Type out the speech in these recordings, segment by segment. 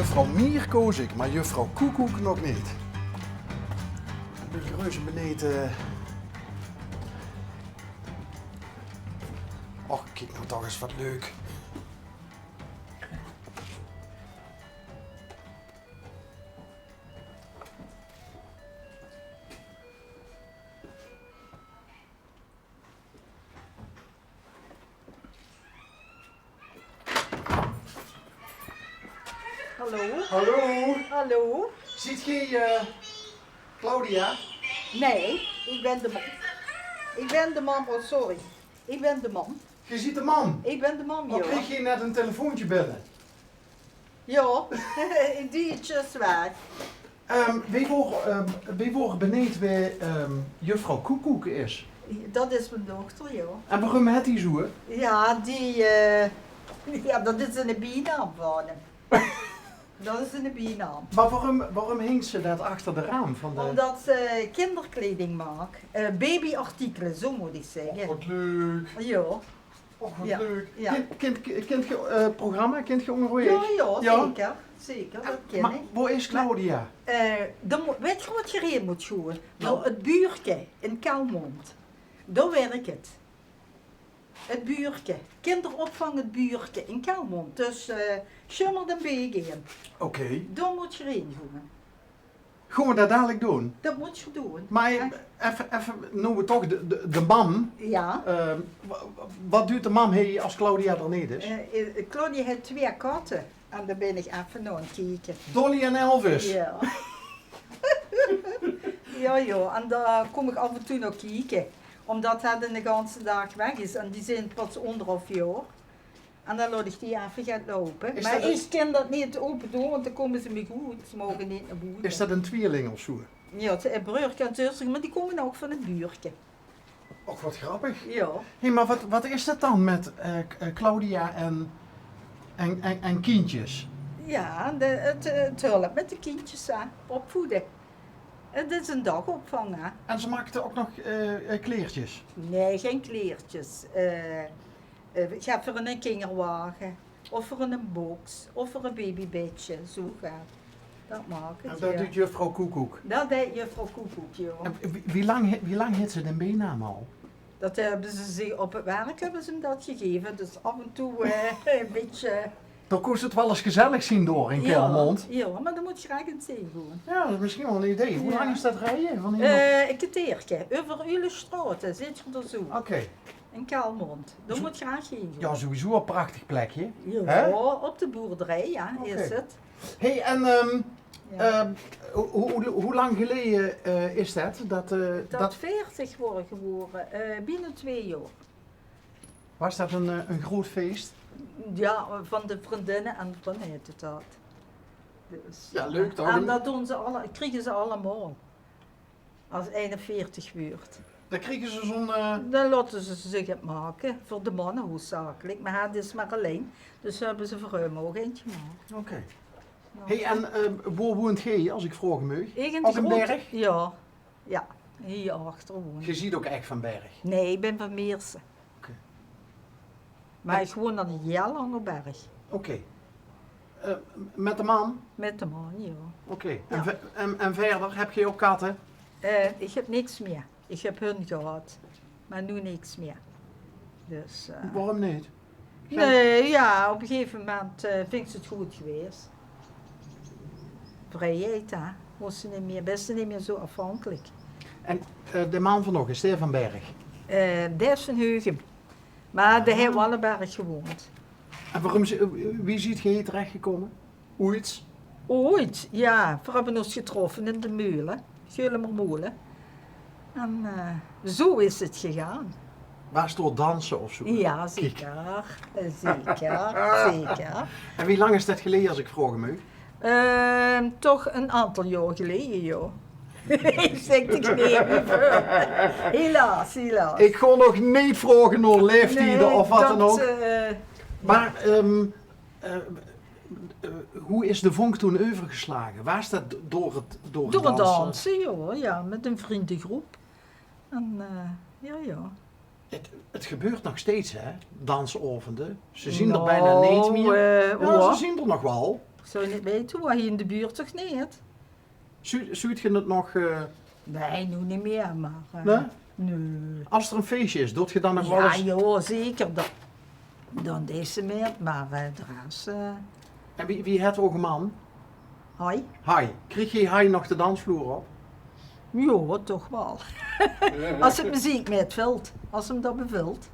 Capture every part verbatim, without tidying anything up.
Juffrouw Mier koos ik, maar juffrouw Koekoek nog niet. Ik ben reuze benieuwd. Eh. Och, kijk nou toch eens wat leuk. Hallo? Hallo? Hallo? Ziet geej, eh, Claudia? Nee, ik ben de mam. Ik ben de mam, oh sorry. Ik ben de mam. Geej ziet de mam? Ik ben de mam, jao. Kreeg geej net een telefoontje binnen? Jao, in die tjus waar. Ehm, weej wore, ehm, weej wore benieuwd wae, ehm, juffrouw Koekoek is. Dat is mien dochter, jao. En waorum het die zoe? Jao, die, eh, jao, dat is een bienaam van hem. Dat is een bienaam. Maar waorum, waorum hingt ze dat achter de raam van de... Omdat ze kinderkleding maakt. Eh, babyartikelen, zo moet ik zeggen. Och, wat leuk. Jao. Och, wat leuk. Kint, kint, kint ge, eh, programma, kint ge Ongerweeg? Jao, jao, zeker. Zeker, dat ken ik. Maar wo is Claudia? Eh, dan mo-, weet ge wat ge heen moet gooien? Nou, het buurke in Kelmond. Daar werkt het. Het buurke. Kinderopvang het buurke in Kelmond. Dus, eh, Schummert en Beek in. Oké. Daar moet ge heen gooien. Goon we dat dadelijk doen? Dat moet ge doen. Maar effe, effe, noe we toch de, de, de mam. Jao. Ehm, wa-, wa-, wat duut de mam hie als Claudia er neet is? Eh, eh, Claudia het twee katte. En daar ben ik effe nao aan 't kieke. Dolly en Elvis? Jao. Jao, jao. En daar kom ik af en toe nao kieke. Omdat hij de ganse daag weg is. En die zijn pas anderhalf jaar. En dan laot ik die effe gaon loupe. Maar ik kan dat neet open doen, want dan komen ze mij goed. Ze mogen neet nao boete. Is dat een tweeling of zo? Jao, het is een breurke en zuske, maar die komen ook van het buurke. Och, wat grappig. Jao. Hé, maar wat, wat is dat dan met, eh, K-, eh, Claudia en, en, en, en kindjes? Jao, de, het, eh, het hulp met de kindjes, hè. Opvoeden. Het is een dagopvang, hè. En ze maakte ook nog, eh, eh, kleertjes? Nee, geen kleertjes. Eh, Eh, ik heb veur een kingerwage, of veur een box, of veur een babybedje, zo gaat. Dat maak ik, jao. En dat duut juffrouw Koekoek? Dat deit juffrouw Koekoek, jao. En wie, wie lang he-, wie lang het ze de bienaam al? Dat hebben ze zich, op het werk hebben ze hem dat gegeven, dus af en toe, eh, een beetje. Dan kós het wel eens gezellig zien door in Kelmond. Jao, maar dan moet je graag eens heen goon. Ja, dat is misschien wel een idee. Hoe lang is dat rijden van hier nog? Eh, een kwartierke. Euver Ulestraot, zit je er zo. Oké. In Kelmond. Daar moet je graag heen goon. Ja, sowieso een prachtig plekje. Hè? Ja, op de boerderij, ja, is het. Hey, en, ehm, ehm, hoe, hoe, hoe lang geleden, eh, is dat? Dat, eh, dat veertig worden geworden, eh, binnen twee jaar. Was dat een, eh, een groot feest? Ja, van de vriendinnen en van het dat. Dus, ja, leuk toch? En dat doen ze alle, krijgen ze allemaal. Als eenenveertig wuurt. Dan kriege ze zo'n, eh, dan laten ze zich het maken, voor de mannen hoofdzakelijk. Maar het is maar alleen, dus ze hebben ze voor hem ook eentje gemaakt. Oké. Ja. Hey, en, eh, wo woont geej, als ik vraoge maag? Op een berg? Ja. Ja, hier achter woon ik. Ge ziet ook echt van Berg? Nee, ik ben van Meersen. Oké. Maar ik woon al heel lang op Berg. Oké. Eh, met de man? Met de man, ja. Oké. En, en, en verder, heb je ook katten? Eh, ik heb niks meer. Ik heb hun gehad, maar nu niks meer. Dus, eh, waarom niet? Nee, ja, op een gegeven moment, eh, vindt ze het goed geweest. Vrijheid, hè. Moest ze niet meer, best niet meer zo afhankelijk. En, eh, de man van nog, is die van Berg? Eh, die is van Heugem. Maar die heeft wel op Berg gewoond. En waarom, wie ziet geej terechtgekomen? Ooit? Ooit, ja. We hebben ons getroffen in de molen, Geulemer Molen. En, eh, zo is het gegaan. Was door dansen of zo? Ja, zeker. Zeker, zeker. En wie lang is dat geleden, als ik vragen mag? Ehm, toch een aantal jaar geleden, joh. Ik zeg niks meer. Helaas, helaas. Ik ga nog niet vragen naar leeftijden of wat dan ook. Nee, dat, eh, maar, ehm, eh, eh, hoe is de vonk toen overgeslagen? Was dat door het, door het dansen? Door het dansen, joh. Ja, met een vriendengroep. En, eh, ja, ja. Het, het gebeurt nog steeds, hè? Dansaovendes. Ze zien er bijna niet meer. Nou, eh, ja, ze zien er nog wel. Ich zou neet weite, woe hie in de buurt toch neet? Zuut geer 't nog? Nae, noe neet mieë, mer... Nae? Nae. As d'r e fieësje is, doot geer dan nog waal ins? Jao, zeker. Dan deis se mit, mer de res... En wie, wie hèt ow man? Hai. Hai. Krieg geer hai nog de dansvloer op? Jao, toch waal. As 't meziek mitvilt, as 'm dat bevilt.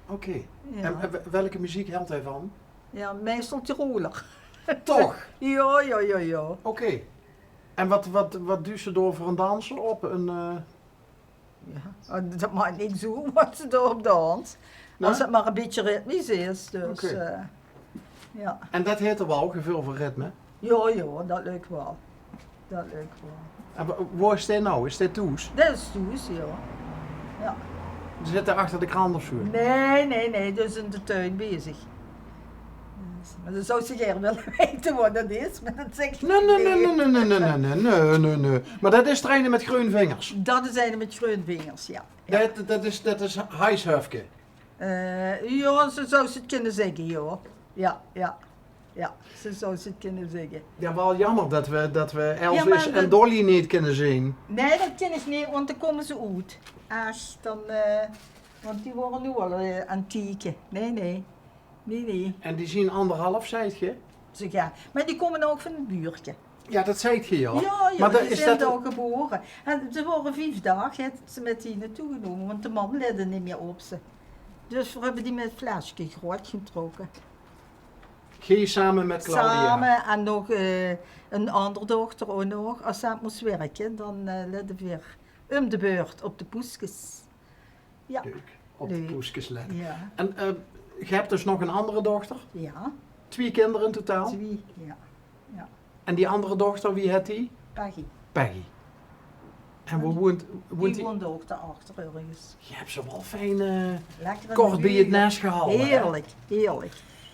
Oké. En welke meziek hèlt hae van? Jao, meistal Tiroler. Toch? Jao, jao, jao, jao. Oké. En wat, wat, wat duus se dao veur ein danser op? Ein... Jao, dat maak niks oet wat se dao op dans. Nae? As 't mer ein bietje ritmisch is, dus... Oké. Jao. En dat haet 'r waal, geveul veur ritme? Jao, jao, dat lök waal. Dat lök waal. En woe is dae noe? Is dae thoes? Dae is thoes, jao. Jao. Zit 'r achter de krant of zoe? Nae, nae, nae, dae is in de tuin bezig. Dus, mer dan zouws se gaer wille weite woe dat is, mer dat zèk ich neet. Nae, nae, nae. Mer dat is d'r eine mit greun vingers? Dat is eine mit greun vingers, jao. Dat, dat is, dat is Hai's Hufke? Jao, zoe zouws se 't kinne zègke, jao. Jao, jao. Jao, zoe zouws se 't kinne zègke. Jao, waal jaomer dat v'r, dat v'r Elvis en Dolly neet kinne zeen. Nae, dat kin ich neet, want dan kómme ze oet. Ach, dan... want die waere noe al aan 't tieke. Nae, nae. Nae, nae. En die zeen anderhalf, zeet geer? Zoe, jao. Mer die kómme ouch van 't buurtje. Jao, dat zeet geer, jao. Jao, jao, die zeen dao gebore. En ze waere vief daag, haet ze mit hie nao toe genómme, want de mam lètte neet mieë op ze. Dus v'r höbbe die mit flesje groot getrokke. Geer same mit Claudia? Same en nog ein anger dochter ouch nog. As ze mós wirke, dan lètte v'r óm de beurt op de poeskes. Jao. Leuk. Op de poeskes lètte. Jao. En geer höb dus nog ein anger dochter? Jao. Twieë kinder in totaal? Twieë, jao. Jao. En die anger dochter, wie hèt die? Peggy. Peggy. En woe woent, woent die? Die woent ouch dao achter örges. Geer höb ze waal fijn kort bie 't nes gehalde, hè? Heerlik, heerlik.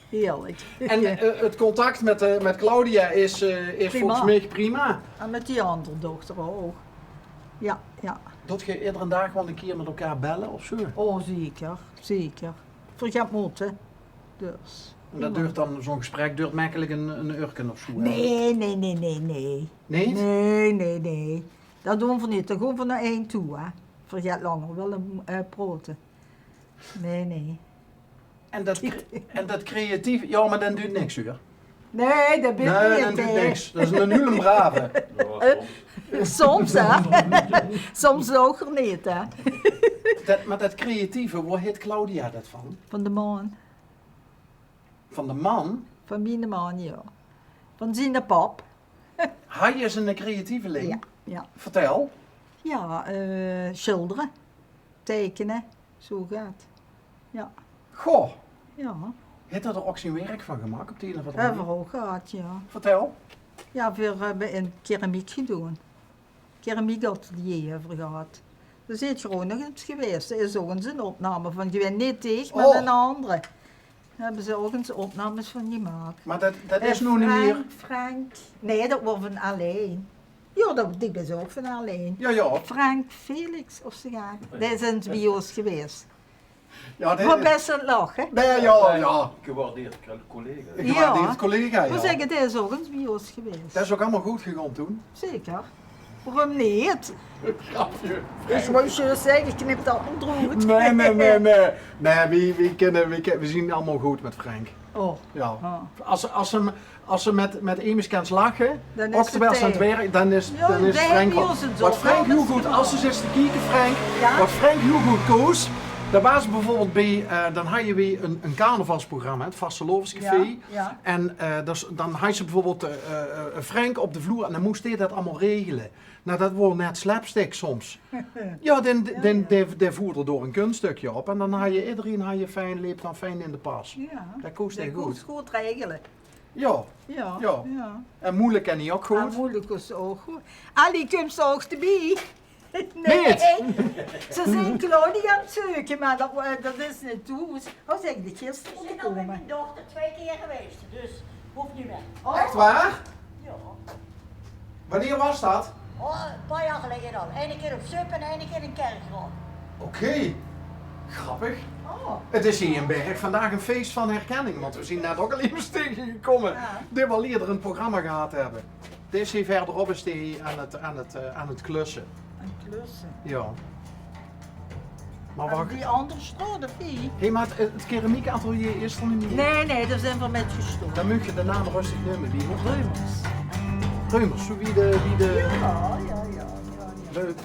Heerlik. En 't contact mit, mit Claudia is, is volges mich prima. En mit die anger dochter ouch. Jao, jao. Doot geer iedere daag waal ein kier mit elkaar belle of zoe? O, zeker, zeker. Veur get mótte. Dus. En dat duurt dan, zoe'n gesprek duurt mekkelik ein, ein uurke of zoe, hè? Nae, nae, nae, nae, nae. Neet? Nae, nae, nae. Dat doon v'r neet. Dan gaon v'r nao ein toe, hè. Veur get langer wille praote. Nae, nae. En dat cre-, en dat creatieve, jao, mer dan duurt niks, huur. Nae, dat duurt niks. Dat is eine hiele brave. Soms, hè. Soms ouch neet, hè. Dat, mer dat creatieve, woe haet Claudia dat van? Van de man. Van de man? Van miene man, jao. Van ziene pap. Hai is eine creatieveling? Jao, jao. Vertèl. Jao, sjildere, teikene, zoe get. Jao. Goh. Jao. Haet 'r d'r ouch zien wirk van gemaak op de ein of anger manier? Höbbe v'r ouch gehad, jao. Vertèl. Jao, v'r höbbe in keramiek gedoon. Keramiekatelier höbbe v'r gehad. Dao zeet geer ouch nog ins gewaes. Dao is ouch ins ein opname van gewaes. Neet dich, mer ein anger. Dao höbbe ze ouch ins opnames van gemaak. Mer dat, dat is noe neet mieë. Frank, Frank. Nae, dat waor van Alain. Jao, dat, die is ouch van Alain. Jao, jao. Frank Felix of zoe get. Dae is ins bie ós gewaes. Jao, dae... Waor bès aan 't lache. Nae, jao, jao. Gewaardeerd collega. Gewaardeerd collega, jao. V'r zègke, dae is ouch ins bie ós gewaes. Dat is ouch allemaol good gegange toen. Zeker. Waorum neet? Grapje. Ich wou zjus zègke, knip dat d'r oet. Nae, nae, nae, nae. Nae, v'r, v'r kinne, v'r ki-, v'r zeen allemaol good mit Frank. O. Jao. As, as ze, as ze mit, mit emes kins lache, ouch terwiel ze aan 't werk, dan is, dan is Frank waal. Wat Frank hiel good, as ze zit te kieke, Frank, wat Frank hiel good kós, dat waas bieveurbeeld bie, eh, dan haj je bie ein, ein carnavalsprogramma, hè, 't Vastelaovescafé. Jao, jao. En, eh, dus, dan haj ze bieveurbeeld, eh, eh, eh, Frank op de vloer en dan mós dae dat allemaol regele. Nou, dat waor net slapstick soms. Jao, dae, dae, dae, dae voerde dao ein kunststökske op en dan haj je, ederein haj je fijn, leep dan fijn in de pas. Jao. Dat kós dae good. Dae kós good regele. Jao. Jao, jao. En Moele kin hae ouch good. En Moele kós ouch good. Allie, kums se ouch d'rbie? Nae. Ze zeen Claudia aan 't zeuke, mer dat, eh, dat is neet thoes. O, zèk, de gister mót kómme. Ze is al mit mien dochter twee keer gewaes, dus hoof neet mieë. Ech waor? Jao. Wanneer waas dat? O, e paar jaor geleje al. Eine kier op Zup en eine kier in Kirchroa. Oké. Grappig. O, Oh. Het is hie in Berg vandaag ein fees van herkenning, want we zien net ouk al emes taengegekómme die we al ierder in het programma gehad hebbe. Dit is hie verderop, is die aan het, aan het, eh, aan het klusse. Aan het klusse. Ja. Maar wach. Die ander straot, of wie? Hé, maar het, het keramiekatelier is er neet mier. Nee, nee, dao zien we met gestop. Dan mug je de naam rustig neume. Wie? Reumers. Reumers, zo wie de, wie de... Ja, ja, ja, ja, ja. Leuk.